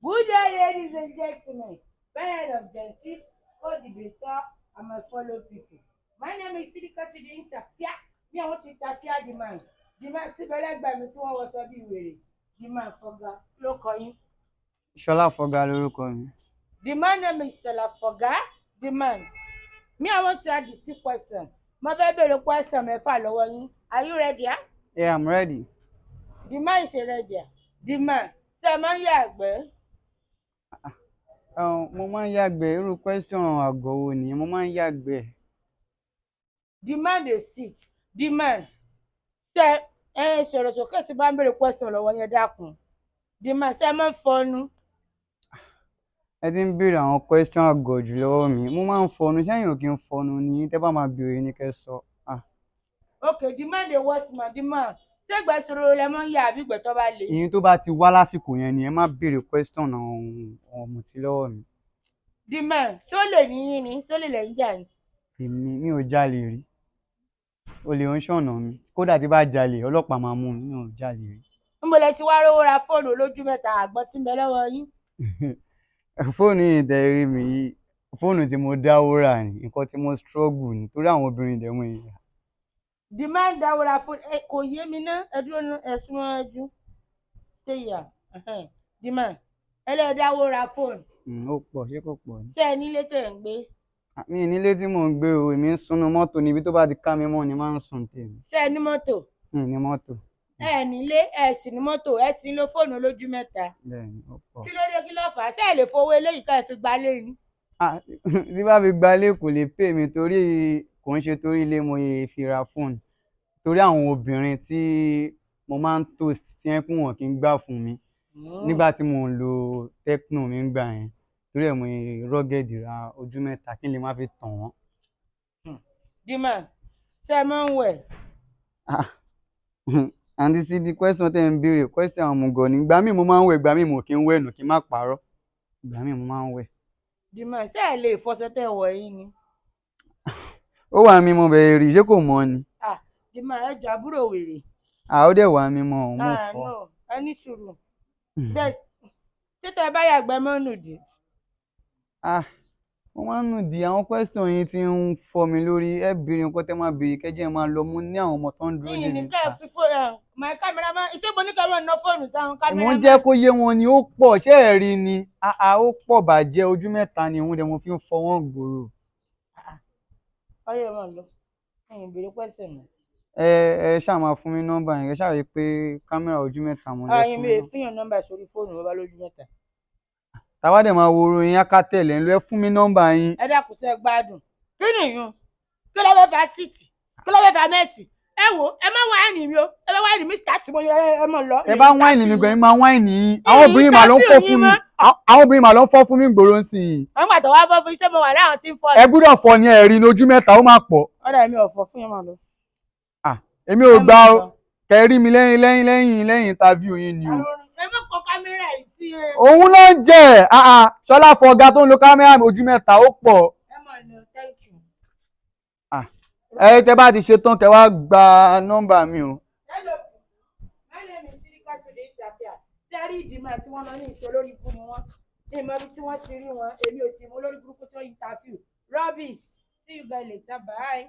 Good day, ladies and gentlemen, parents of Gen Z, co-debater, and my fellow people. My name is Sidika to the interfere. Me, I want to interfere the man. The man tí bẹ́lẹ́gbẹ̀ẹ́ mi tí wọ́n wọṣọ bí wèrè. The man Fọgá ló kọ yín. Ṣọlá Fọgá lórúkọ mi. The man name is Ṣọlá Fọgá. The man. Me, I want to ask the six question. Mo fẹ́ béèrè question mẹ́fà lọ́wọ́ yín. Are you ready? Ah? Yeah, I'm ready. The man is a ready. The man. Ṣé ẹ máa ń yàgbẹ́? Mo máa ń yàgbẹ́. Irú question àgọ̀ wo nìyẹn? Mo máa ń yàgbẹ́. The man dey sit. The man. Ṣé ẹ sọ̀rọ̀ sókè tí bá ń béèrè question lọ́wọ́ yẹn, dákun. The man, ṣé ẹ máa ń fọnu? Ẹ ti ń béèrè àwọn question àgọ̀ jù lọ́wọ́ mi. Mo máa ń fọnu. Ṣẹ́yìn ò kí ń fọnu ni? Tẹ́ bá máa béèrè ní kẹ́ sọ. Ah. Okay, the man dey wash man. The man. Ṣé ìgbẹ́ ṣòro lẹ máa ń yà àbí ìgbẹ́ tó bá le? Ìyẹn tó bá ti wá lásìkò yẹn ni. Ẹ má béèrè question àwọn ọ̀mùtí lọ́wọ́ mi. The man, ṣó lè ní yín ni? Ṣó lè lẹ̀ ń jà ni? Èmi mi ò jalè rí. Olè ń ṣọ̀nà mi. Kódà tí bá jalè, ọlọ́pàá máa mú mi. Mi ò jalè rí. Níbo lẹ ti wá rówó ra fóònù olójú mẹ́ta àgbọn tí ń bẹ lọ́wọ́ yín? Fóònù yìí tẹ́ rí mi yìí, fóònù tí mo dáwó rà ní, nǹkan tí mo struggle ní, torí àwọn obìnrin dẹ̀ wọ̀nyí. The man dáwó ra fóònù. Ẹ kò yé mi ná. Ẹ dúró ná, ẹ súnmọ́ ẹjú. Stay here. The man. Ẹ lè dáwó ra fóònù. Ó pọ̀, ṣé kò pọ̀ ni? Ṣé ẹ nílé tẹ̀ ń gbé? Mi ì nílé tí mò ń gbé o, èmi ń sunú mọ́tò níbi tó bá ti ká mi mọ́ ni máa ń sùn tèmi. Ṣé ẹ ní mọ́tò? Mi ì ní mọ́tò. Ẹ nílé, ẹ sì ní mọ́tò, ẹ sì ń lo fóònù olójú mẹ́ta. Bẹ́ẹ̀ni, ó pọ̀. Kí ló dé, kí ló fà á? Ṣé ẹ lè fowó eléyìí ká ẹ fi gbalé ni? Ah, tí bá fi gbalé kò lè pè mí, torí kò ń ṣe torí ilé mo yẹ fi ra fóònù. Torí àwọn obìnrin tí mo máa ń toast tí ẹ kún wọn kì í gbà fún mi nígbà tí mò ń lo Tecno mi ń gbà yẹn, torí ẹ̀ mo yẹ rugged ra ojú mẹ́ta kí n lè má fi tàn wọ́n. The man, ṣé ẹ máa ń wẹ̀? Ah, àǹtí sí, the question tẹ́ ń béèrè, question àwọn òmùgọ̀ ni. Ìgbà míì mo máa ń wẹ̀, ìgbà míì mo kì í wẹ̀ nù, kí n má parọ́. Ìgbà míì mo máa ń wẹ̀. The man, ṣé ẹ lè fọṣọ tẹ́ wọ̀ yín ni? Ó wà mímọ́ bẹ̀rẹ̀ rí, ṣé kò mọ́ ni? Ah, the man, ẹ jọ àbúrò wèrè. Ah, ó dẹ̀ wà mímọ́ òun mo Ah, fọ́. no, ẹ ní sùúrù. Bẹ́ẹ̀ ṣé tẹ́ ẹ bá yàgbẹ́ mọ́ nùdí? Ah, mo máa ń nù di. Àwọn question yín tí ń fọ́ mi lórí. Ẹ béèrè nǹkan tẹ́ máa béèrè kẹ́jẹ́ máa lọ, mo ní àwọn ọmọ tó ń dúró Yìnyín dè ní mí ká ẹ ta. fi fóònù ẹ my cameraman, ṣé mo ní ká máa ná fóònù sáwọn Mo ń cameraman? jẹ́ kó yé wọn ni ó pọ̀, ṣé ẹ rí ni? Ah ah, ó pọ̀ bàjẹ́, ojú mẹ́ta ni òun dẹ̀ mo fi ń fọ wọ́n gbòòrò. Ọyẹ máa lọ. Ẹ̀yin béèrè question mọ́. Ẹ ṣáà máa fún mi nọ́mbà yẹn, ẹ ṣáà rí i pé kámẹ́rà ojú mẹ́ta mo lẹ Ẹ̀yin fún mi mi ò náà. fún yàn nọ́mbà sórí fóònù bàbá lójú mẹ́ta. Tàwa dẹ̀ máa wo orin yín ká tẹ̀lé ń lọ, ẹ fún mi nọ́mbà yín. Ẹ dákun, ṣé ẹ gbádùn? Kí nìyún? Kí ló fẹ́ fa seat? Kí ló fẹ́ fa mess? Ẹ wo, ẹ má whine mi o. Ẹ bá whine mi, start mo yẹ ẹ mọ̀ lọ. Ẹ bá whine mi gan, ẹ máa whine yín. Àwọn obìnrin mà ló ń fọ́ fún mi. Àwọn obìnrin mà ló ń fọ́ fún mi gbòòrò ń sìn yìí. Wọ́n gbà tó wá fọ́ fún iṣẹ́ mo wà láwọn tí ń fọ́. Ẹ gbúdọ̀ fọ ni, ẹ rí ní ojú mẹ́ta, ó máa pọ̀. Ọ̀dà mi ò fọ́ fún yẹn, máa lọ. Ah, èmi ò gbà o. Kẹ rí mi lẹ́yìn lẹ́yìn lẹ́yìn lẹ́yìn interview yín ni o. Ẹ má kọ kámẹ́rà yìí sí ẹ. Òun ló ń jẹ. Ah ah, Ṣọlá Fọgá tó ń lo kámẹ́rà ojú mẹ́ta, ó pọ̀. Ẹ máa lọ, thank you. Ah, ẹ tẹ bá ti ṣe tán, kẹ wá gba nọ́mbà mi o. Hello, my name is Sirika Today Interfere. Ṣé rí ìdìmọ̀ tí wọ́n lọ ní ìṣó lórí ibú ni wọ́n? Ní ìmọ̀ ibi tí wọ́n ti rí wọn, èmi ò sì mú lórí burúkú tí wọ́n interview. Rubbish. See you guys later. Bye.